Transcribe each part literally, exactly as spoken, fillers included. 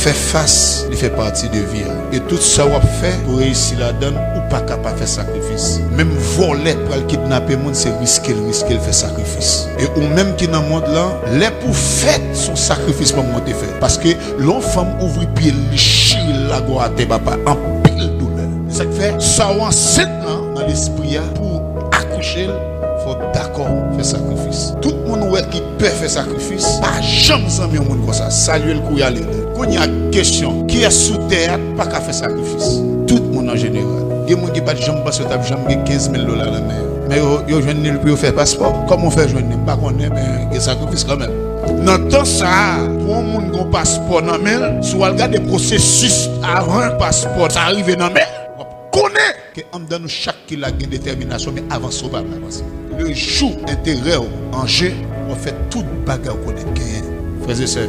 Fè fas, li fè pati de vi a. E tout sa w ap fè pou reyisi ladan l, ou pa ka pa fè sakrifis. Menm vòlè k pral kidnape moun, se riske l riske l fè sakrifis. E ou menm ki nan mond lan, lè pou fèt, se yon sakrifis manman w te fè. Paske lè yon fanm ouvri pye l, li chire l lagò atè, papa, anpil doulè. Se sa k fè, sa w ansent lan, nan lespri a, pou w akouche l, fò w dakò fè sakrifis. Tout moun ou wè ki pè fè sakrifis, pa janm zanmi yon moun konsa. Salye l kou y ale. Kounye a, kesyon, kiyès sou tè a k pa ka fè sakrifis? Tout moun an jeneral. Gen moun ki pa t janm panse yo t ap janm gen kenz mil dola nan men yo. Men yo, yo jwenn li pou yo fè paspò. Kòman w fè jwenn li? M pa konnen, men gen sakrifis kanmenm. Nan tan sa a, pou yon moun gen yon paspò nan men l, si w al gade pwosesis avan paspò sa a rive nan men l, w ap konnen ke anndan nou chak ki la gen detèminasyon, men avanse w pa vle avanse. Le jou enterè w an je, w ap fè tout bagay w konnen genyen. Frè e sè,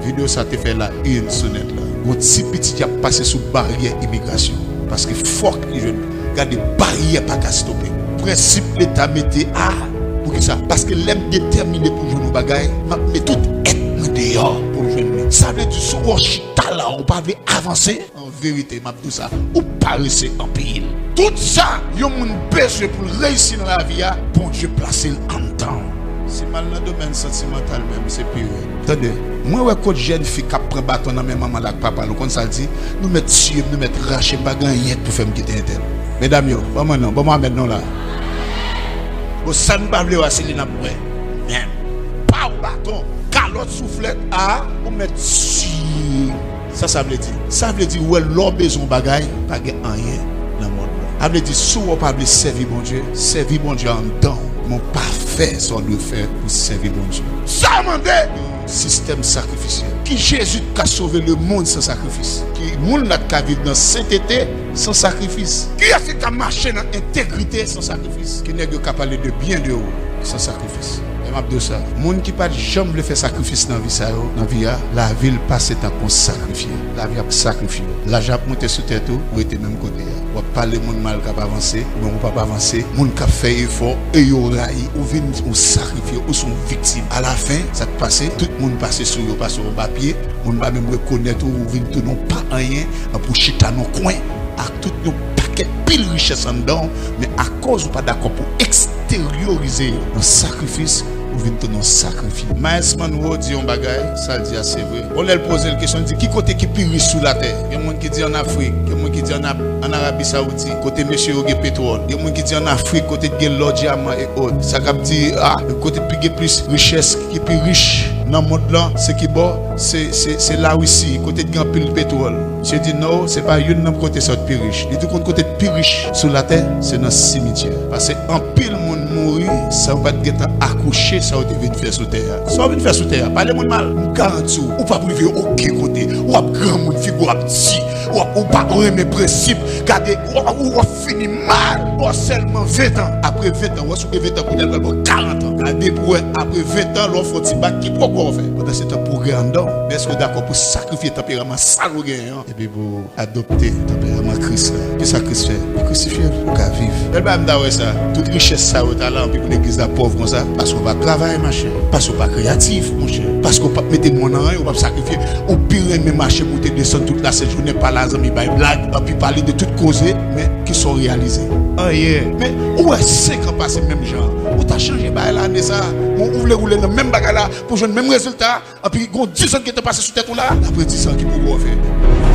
videyo sa te fè la une sou nèt la. Yon ti pitit y ap pase sou baryè imigrasyon. Paske fòk li jwenn. Gade, baryè pa ka stope. Prensip Leta mete a, poukisa? Paske lè m detèmine pou jwenn yon bagay, m ap met tout èt mwen deyò pou m jwenn li. Sa vle di, si w wè w chita la, ou pa vle avanse, an verite, m ap di w sa, ou parese anpil. Tout sa yon moun bezwen pou l reyisi nan lavi a, Bondye plase l anndan w. Si m al nan domèn santimantal menm, se pi rèd. Tande, mwen wè kot jèn fi k ap pran baton nan men manman l ak papa l, ou konn sa l di? Nou mèt tiye m, nou mèt rache m, pa gen anyen k pou fè m kite entèl. Medam yo, ban mwen non, ban mwen amèn non la. Bon, sa n pa vle wè, se li n ap wè. Men, pa w baton, kalòt souflèt a, ou mèt tiye. Sa sa vle di? Sa vle di, ou wè, lè w bezwen yon bagay, pa gen anyen nan mond lan. Sa vle di, si w wè w pa vle sèvi Bondye, sèvi Bondye anndan w, men w pa fè sa w dwe fè pou sèvi Bondye. Sa mande yon sistèm sakrifisyèl. Ki Jezi t ka sove lemonn san sakrifis? Ki moun la t ka viv nan sentete san sakrifis? Kiyès ki ka mache nan entegrite san sakrifis? Ki nèg yo ka pale de byen de ou san sakrifis? E m ap di w sa, moun ki pa t janm vle fè sakrifis nan vi sa yo, nan vi a, lavi l pase tankou yon sakrifye. Lavi ap sakrifye w. Laj ap monte sou tèt ou, ou rete menm kote a. W ap pale moun mal k ap avanse, men ou p ap avanse. Moun k ap fè efò, e yo rayi, ou vin yon sakrifye, ou se yon viktim. Alafen, sa k pase, tout moun pase sou yo, pase w anba pye, moun pa menm rekonèt ou, ou vin tounen yon pa anyen, anpi w chita nan kwen, ak tout yon pakèt pil richès anndan w, men akoz ou pa dakò pou eksteryorize yo nan sakrifis, ou vin tounen yon sakrifye. Myles Munroe di yon bagay, sa l di a se vre. Bon, lè l poze l kesyon, l di, ki kote ki pi rich sou latè? Gen moun ki di ann Afrik, gen moun ki di ann Ap-, ann Arabi Sawoudi, kote mesye yo gen petwòl. Gen moun ki di ann Afrik, kote ki gen lò, dyaman e ot. Sa k ap di, a, kote ki gen plis richès, ki pi rich nan mond lan, se ki bò? Se, se, se Larisi, kote ki gen anpil petwòl. Misye di, no, se pa youn nan kote sa yo t pi rich. Li di, ou konn kote ki pi rich sou latè? Se nan simityè. Paske anpil moun mouri san yo pa t gentan akouche sa yo te vin fè sou tè a. Sa w vin fè sou tè a, pale moun mal. M garanti w, ou p ap rive okenn kote. W ap granmoun, figi w ap di, w ap, ou pa renmen prensip. Gade, w ap, w ap fini mal. Bò sèlman ven tan. Apre ven tan, w wè si w gen ven tan kounye a, l pral ba w karant an. Gade pou w wè, apre ven tan, lè w fè yon ti bak, ki pwogrè w fè? Pandan se tan, pwogrè anndan w. Men èske w dakò pou sakrifye tanperaman sal ou genyen an? Epi pou adopte tanperaman Kris la. Kisa Kris fè? Li krisifye l pou w ka viv. Bèl bagay m ta wè sa. Tout richès sa yo ta la, anpi pou legliz la pòv konsa, paske w pa travay, machè. Paske w pa kreyatif, monchè. Paske w p ap mete men w nan anyen, w p ap sakrifye. Ou pi renmen mache moute desann tout lasent jounen, pale a zanmi, bay blag, anpi pale de tout koze, men kisa w reyalize? Anyen. Men ou wè senk an pase menm jan. Ou ta chanje bagay la ane sa. Bon, ou vle woule nan menm bagay la pou jwenn menm rezilta. Anpi gon dizan ki gentan pase sou tèt ou la, apre dizan ki pwogrè w fè?